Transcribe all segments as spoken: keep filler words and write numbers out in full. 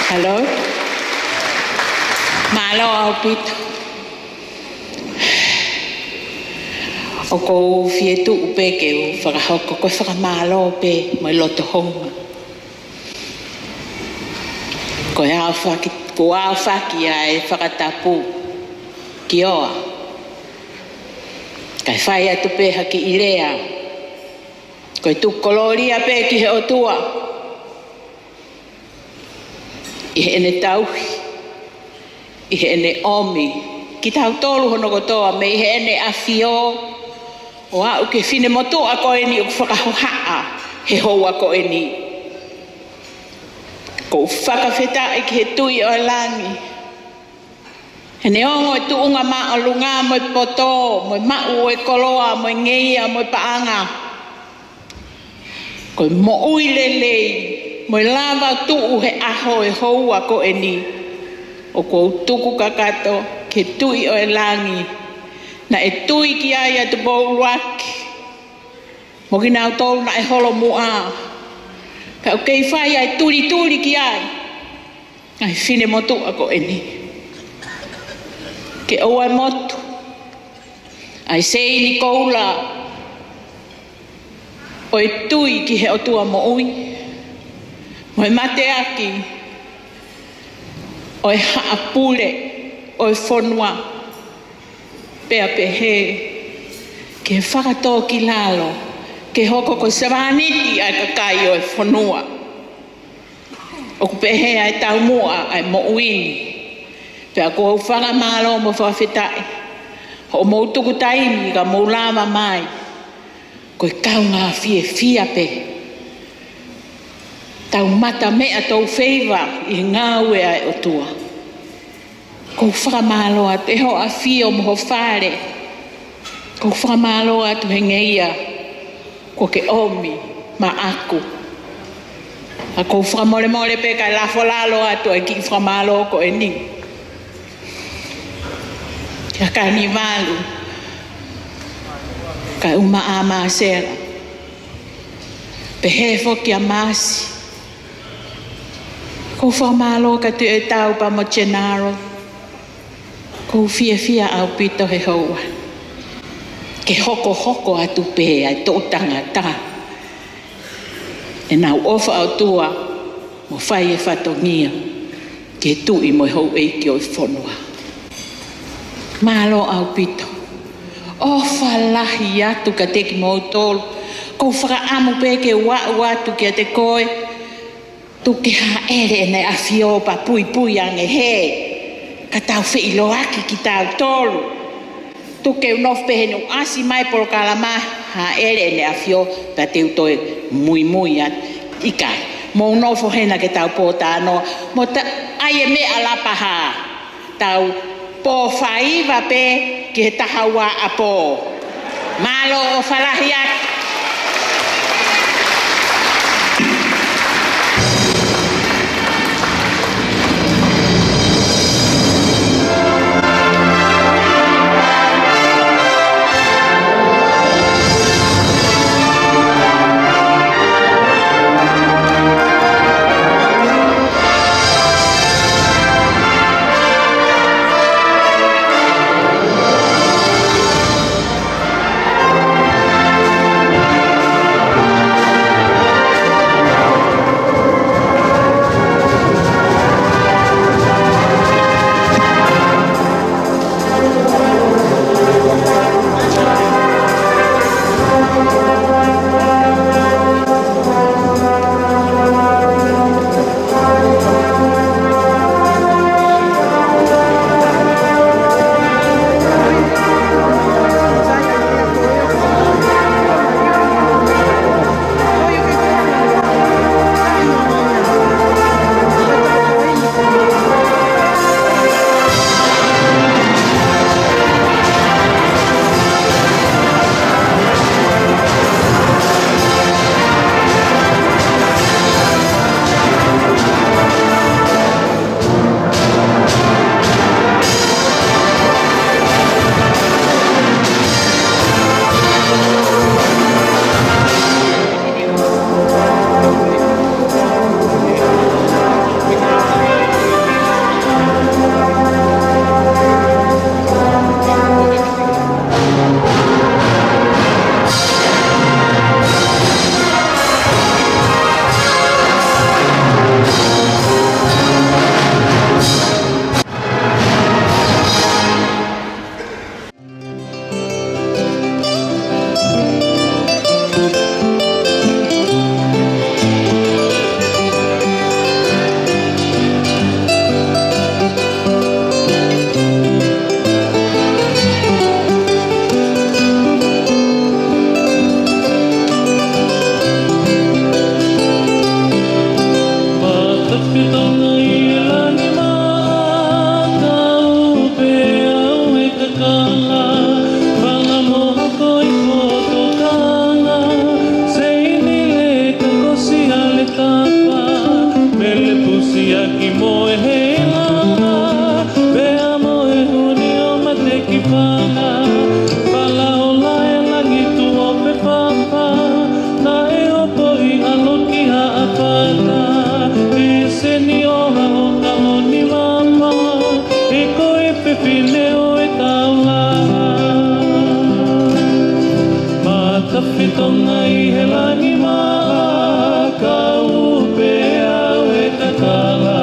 Hello. Mālō ʻaupito. ʻOku ou fie tuʻu pē ke u fakahoko ko e fakamālō pē mo e loto hounga. Ko e aofaki, ko e aofaki ʻa e fakatapu ki oa. Kae fai atu pē ha kiʻi lea. Ko e tuku kolōlia pē ki he ʻOtua. ʻI heʻene tauhi, ʻi heʻene ʻomi kitautolu hono kotoa mei heʻene ʻafio ʻo aʻu ki he finemotuʻa ko eni ʻoku fakahohaʻa he houa ko eni. ʻOku ou fakafetaʻi ki he Tuʻi ʻo e langi. He neongo e tuʻunga māʻolunga mo e poto, mo e maʻu ʻo e koloa, mo e ngeia, mo e paʻanga, ko e moʻui lelei, mo e lava tuʻu he ʻaho ʻo e houa ko eni, ʻoku ou tuku kakato ki he Tuʻi ʻo e langi, naʻe tui ki ai ʻa Tupou ʻUluaki, mo kinautolu naʻe holo muʻa, pea ʻoku kei fai ʻa e tulituli ki ai ʻa e finemotuʻa ko eni. Ke ʻoua ʻe motu ʻa e seini koula ʻo e tui ki he ʻOtua moʻui, mo e mateaki ʻo e haʻa pule ʻo e fonua, pea pehē ki he fakatōkilalo, ke hoko ko e sevāniti ʻa e kakai ʻo e fonua. ʻOku pehē ʻa e taumuʻa ʻa e moʻui ni. Pea ʻoku ou fakamālō mo fakafetaʻi hoʻomou tuku taimi ka mou lava mai. Ko e kaungā fiefia pē. Tau mata meʻa tau feiva ʻi he ngāue ʻa e ʻOtua. ʻOku ou fakamālō atu ʻi hoʻo ʻafio mo ho fale. ʻOku ou fakamālō atu he ngeia kuo ke ʻomi maʻaku. ʻOku ou fakamolemole pē kae lafo lalo atu ʻa e kiʻi fakamālō ko eni kia Kanivalu, kae ʻumaʻā Masela, pehē foki kia Masi. ʻOku ou fakamālō kia Tuʻi ʻo e Tau pea mo Gennaro. ʻOku ou fiefia ʻaupito he houa. Ke hokohoko atu pē ʻa e toʻu tangata ʻenau ʻofa ʻOtua mo fai e fatongia ki he tuʻi mo e houʻeiki ʻo e fonua. Mālō ʻaupito. ʻOfa lahi atu kiate kimoutolu. ʻOku ou fakaʻamu pē ke u aʻu atu kiate koe. Tuku ke hāʻele ʻEne ʻAfio pea puipui ange hē, ka tau feʻiloaki kitautolu. Tuku ke u nofo pē heni, ʻosi mai polokalama, hāʻele ʻEne ʻAfio pea te u toe muimui atu. ʻIkai, mou nofo hena ke tau pōtalanoa, mo ta-, ʻai e meʻa Lapaha. Tau pō faiva pē ki he taha ua ʻapō. Mālō, ʻofa lahi atu. Tonga ʻi he langi maʻa, kau pē au e kakala. Fala mo hoko i poto kanga, seini le kakosi ale tapa, mele pusi aki mo e heilala, pea mo e huni ʻo mate ki fanga. Fala ola e langi tuʻo fefapa, naʻe ʻopo ʻi ʻaloki haʻa fata, e seni ʻo ha ʻo kaloni mama, he ko e fefine ʻo e taulanga. Matafi Tonga ʻi he langi maʻa, kau pē au e kakala.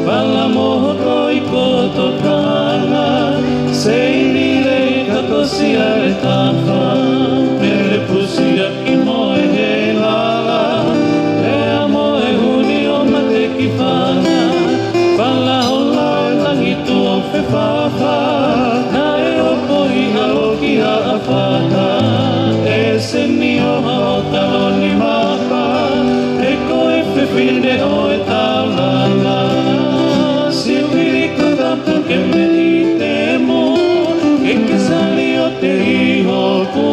Fala mo hoko i poto kanga, seini le kakosi ale tapa, mele pusi aki mo e heilala, pea mo e huni ʻo mate ki fanga. Fala ola e langi tuʻo fefapa, naʻe ʻopo ʻi ʻaloki haʻa fata, e seni ʻo ha ʻo kaloni mama, he ko e fefine ʻo e taulanga. Siu ʻiliko tapu ke me ʻite mo, ke ke sali ʻo te iho ku,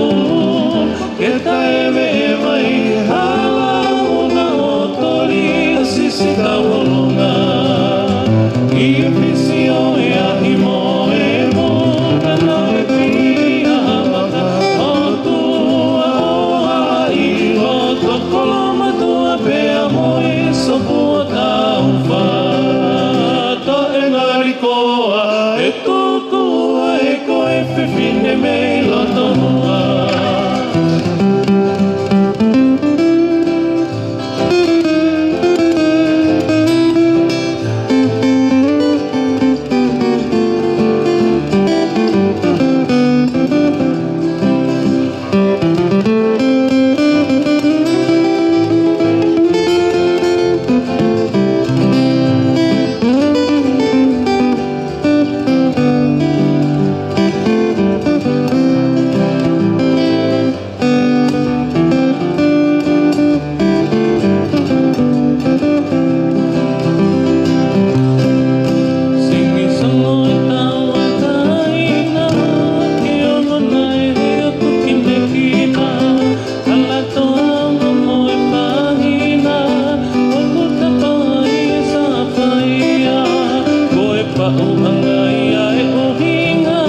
ke taʻeveʻeva ʻi he hala una ʻo toli, a sisi tauolonga. ʻI he fisi ʻo e ahi mo e moana, naʻe fili ʻa ha maka ʻo tua, ʻo hala ʻi loto Kolomotuʻa pea mo e sopu ʻo Taufa. Taʻe ngali koa e tuku ua, he ko e fefine mei loto Muʻa. Singi sango e tauʻatāina, ke ongona e lea tuki me kina, ala toa mo e pāhina, ʻoku tapa ʻi he sāfaia, ko e paʻuʻanga ia e ʻuhinga,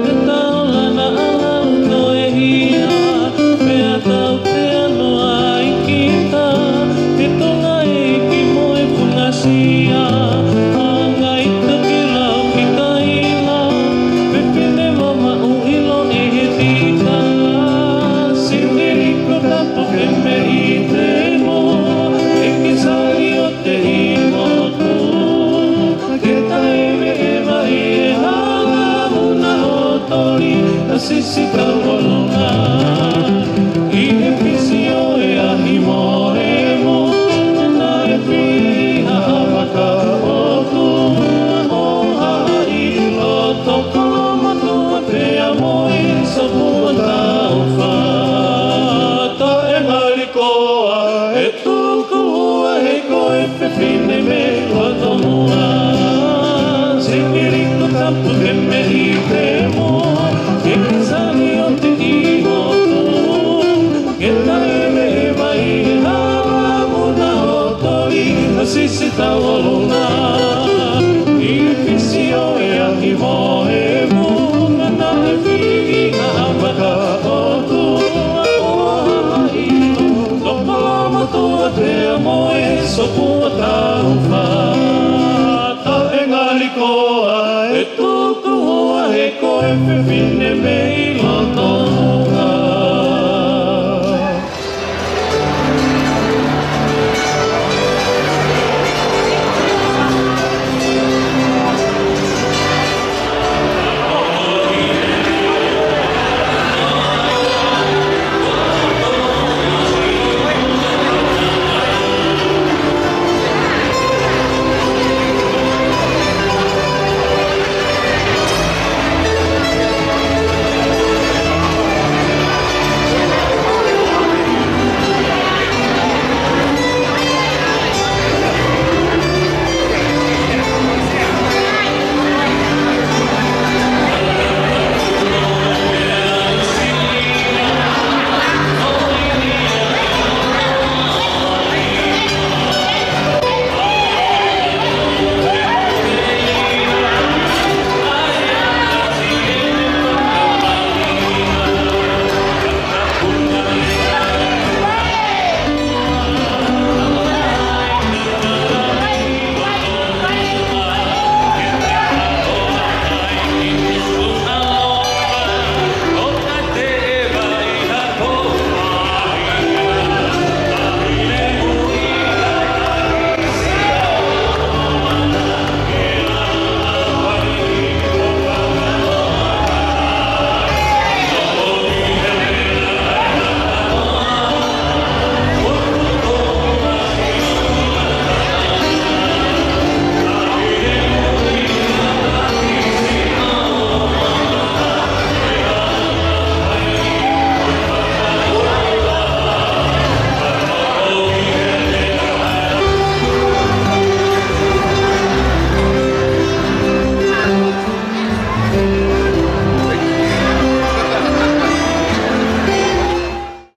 ke taulana ala uto e hia, pea tau pea noa ʻi kita, he Tonga ʻeiki mo e fungasia, hanga ʻi taki lau ki taila, fefine mamaʻu ʻilo ʻi he tika, siʻi ko tapu ke me ʻite mo, ʻeke sali ʻo te iho ku, ke taʻeveʻeva ʻi he hala una ʻo toli, a sisi tauolonga. ʻI he fisi ʻo e ahi mo e moana, naʻe fili ʻa ha maka ʻo tua, ʻo hala ʻi loto Kolomotuʻa pea mo e sopu ʻo Taufa. Taʻe ngali koa e tuku ua, he ko e fefine mei loto Muʻa. Siʻi ʻiliko tapu ke me ʻite mo, ke ke sali ʻo te iho ku, ke taʻeveʻeva ʻi he hala una ʻo toli, a sisi tauolonga. ʻI he fisi ʻo e ahi mo e moana, naʻe fili ʻa ha maka ʻo tua, ʻo hala ʻi loto Kolomotuʻa pea mo e sopu ʻo Taufa. Taʻe ngali koa e tuku ua, he ko e fefine mei